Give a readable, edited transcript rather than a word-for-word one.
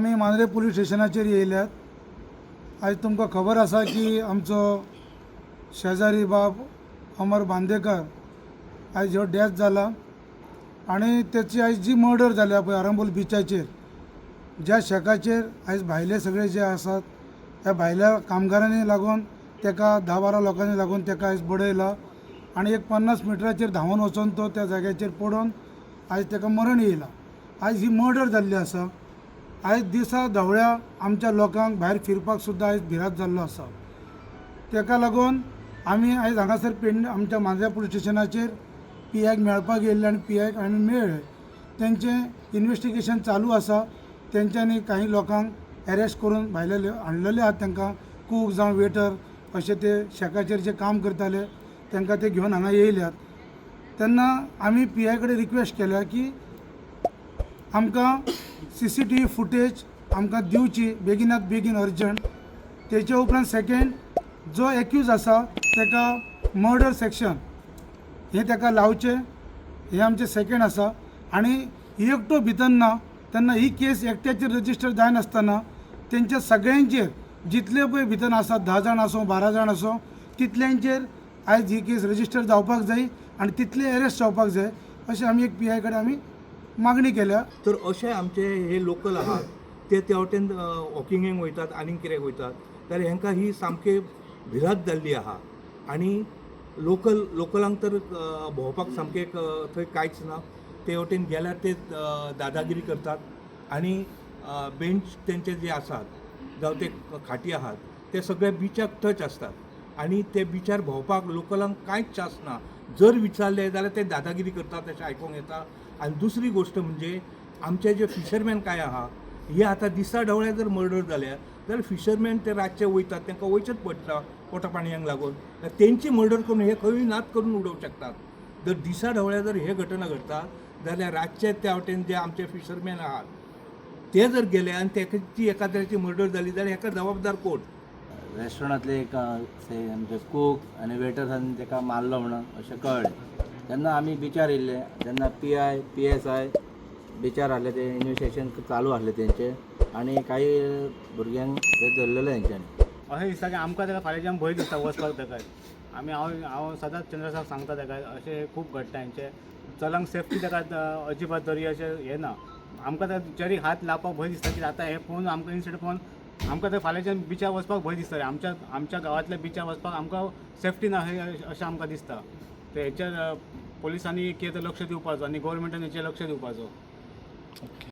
आमी मांद्रे पुलीस स्टेशनाचेर येयल्यात. आयज तुमकां खबर आसा की आमचो शेजारी बाब अमर बांदेकर आयज ह्यो डॅथ जाला आनी तेची आयज जी मर्डर जाल्या पळय आरंबोल बिचाचेर, ज्या शेकाचेर आयज भायले सगळे जे आसात त्या भायल्या कामगारांनी लागून तेका 10-12 लोकांनी लागून तेका आयज बडयला आनी एक 50 मिटराचेर धांवून वचोन तो त्या जाग्याचेर पडून आयज तेका मरण येयला. आयज ही मर्डर जाल्ली आसा. आयज दिसा धवळ्या आमच्या लोकांक भायर फिरपाक सुद्दां आयज भिरांत जाल्लो आसा. तेका लागून आमी आयज हांगासर पेडणे आमच्या मांद्र्या पुलीस स्टेशनाचेर पी आयक मेळपाक येयल्ले आनी पी आयक आमी मेळ्ळे. तेंचें इन्वेस्टिगेशन चालू आसा. तेंच्यांनी काही लोकांक एरेस्ट करून भायले हाडलेले आहात. तांकां कूक जावं वेटर अशे ते शेकाचेर जे काम करताले तांकां ते घेवन हांगा येयल्यात. तेन्ना आमी पी I कडेन रिक्वेस्ट केल्या की आमकां CCTV footage आमकां दिवची बेगिनात बेगीन अर्जंट. तेच्या उपरांत सेकेंड जो एक्यूज आसा तेका मर्डर सेक्शन हें तेका लावचें, हें आमचें सेकेंड आसा. आनी एकटो भितर ना तेन्ना ही केस एकट्याचेर रजिस्टर जायनासतना तेंच्या सगळ्यांचेर जितले पळय भितर आसात 10 जाण आसूं 12 जाण आसूं तितल्यांचेर आयज ही केस रजिस्टर जावपाक जाय आनी तितले एरेस्ट जावपाक जाय अशें आमी एक पी I कडेन आमी मागणी केल्या. तर अशे आमचे हे लोकल आहात ते त्या वटेन वॉकिंगेक वयतात आनीक कित्याक वयतात जाल्यार हेंकां ही सामकी भिरांत जाल्ली आहा. आनी लोकलांक तर भोंवपाक सामकें थंय कांयच ना. ते वटेन गेल्यार ते दादागिरी करतात आनी बेंच तेंचे जे आसात जावं ते खाटी आहात ते सगळे बिचाक टच आसतात आनी ते बिचार भोंवपाक लोकलांक कांयच चान्स ना. जर विचारले जाल्यार ते दादागिरी करतात अशें आयकूंक येता. आनी दुसरी गोश्ट म्हणजे आमचे जे फिशरमॅन काय आहा हे आतां दिसा ढवळ्या जर मर्डर जाल्या जाल्यार फिशरमॅन ते रातचे वयतात, तांकां वयचेंच पडटा पोटा पाणयांक लागून. तेंची मर्डर करून हे खंयूय नाच करून उडोवंक शकतात. जर दिसा ढवळ्या जर हे घटना घडटा जाल्यार रातचे त्या वटेन जे आमचे फिशरमॅन आहात ते जर गेले आनी तेची एकाद्र्याची मर्डर जाली जाल्यार हेका जबाबदार कोण? रेस्टॉरंटांतले एक आमचे कूक आनी वेटर्सान ताका मारलो म्हणून अशें कळ्ळें. तेन्ना आमी बिचार येयल्ले तेन्ना P I P S I बिचार आहले, ते इन्वेस्टिगेशन चालू आहलें तेंचें आनी काही भुरग्यांक ते धरलेले तेंच्यांनी. अशें दिसता की आमकां ताका फाल्यांच्यान भंय दिसता वचपाक ताका. आमी हांव सदांच चंद्र साहेब सांगता ताका अशें खूब घडटा हेंचें चलंक सेफ्टी ताका अजिबात तरी अशें हें ना. आमकां त्या चेरीक हात लावपाक भंय दिसता की आतां हें पळोवन आमकां इन्सिडंट पळोवन आमकां ते फाल्यांच्यान बिचार वचपाक भंय दिसता. आमच्या आमच्या गांवांतल्या बिचार वचपाक आमकां सेफ्टी ना अशें आमकां दिसता. तर हेचेर पोलिसांनी कितें लक्ष दिवपाचो आनी गोवोरमेंटान हेचेर लक्ष दिवपाचो.